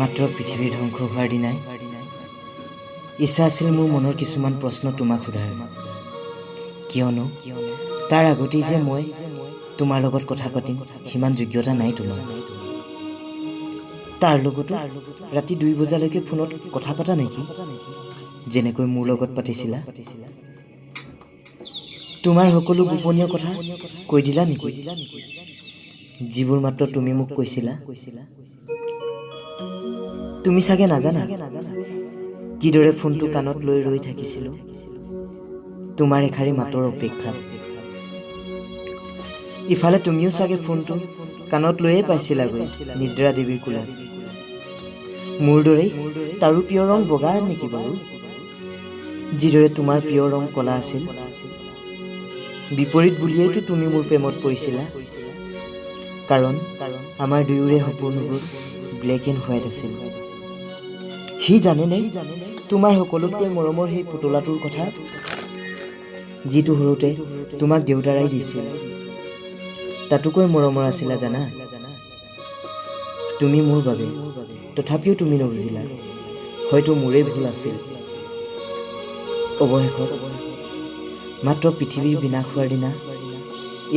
মাত্ৰ পৃথিৱীৰ ধ্বংস হোৱাৰ দিনাই ইচ্ছা আছিল মোৰ মনৰ কিছুমান প্ৰশ্ন তোমাক সোধাৰ। কিয়নো তাৰ আগতেই যে মই তোমাৰ লগত কথা পাতিম, সিমান যোগ্যতা নাই তোমাৰ। তাৰ লগতো ৰাতি 2 বজালৈকে ফোনত কথা পাতা নেকি, যেনেকৈ মোৰ লগত পাতিছিলা? তোমাৰ সকলো গোপনীয় কথা কৈ দিলা নেকি, যিবোৰ মাত্ৰ তুমি মোক কৈছিলা? তুমি চাগে নাজানা কিদৰে ফোনটো কাণত লৈ ৰৈ থাকিছিলোঁ তোমাৰ এষাৰি মাতৰ অপেক্ষাত। ইফালে তুমিও চাগে ফোনটো কাণত লৈয়ে পাইছিলাগৈ নিদ্ৰা দেৱীৰ কোলাত। মোৰ দৰেই তাৰো প্ৰিয় ৰং বগা নেকি বাৰু, যিদৰে তোমাৰ প্ৰিয় ৰং কলা আছিল? বিপৰীত বুলিয়েইতো তুমি মোৰ প্ৰেমত পৰিছিলা, কাৰণ আমাৰ দুয়োৰে সপোনবোৰ ব্লেক এণ্ড হোৱাইট আছিল। সি জানেনে তোমাৰ সকলোতকৈ মৰমৰ সেই পুতলাটোৰ কথা, যিটো সৰুতে তোমাক দেউতাৰাই দিছিল? তাতোকৈ মৰমৰ আছিলা জানা তুমি মোৰ বাবে। তথাপিও তুমি নুবুজিলা। হয়তো মোৰেই ভুল আছিল। অৱশেষত মাত্ৰ পৃথিৱীৰ বিনাশ হোৱাৰ দিনা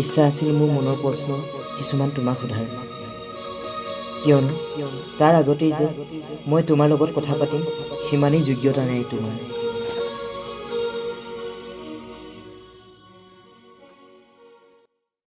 ইচ্ছা আছিল মোৰ মনৰ প্ৰশ্ন কিছুমান তোমাক সোধাৰ। কিয়নো তাৰ আগতেই যে মই তোমাৰ লগত কথা পাতিম, সিমানেই যোগ্যতা নাই তোমাৰ।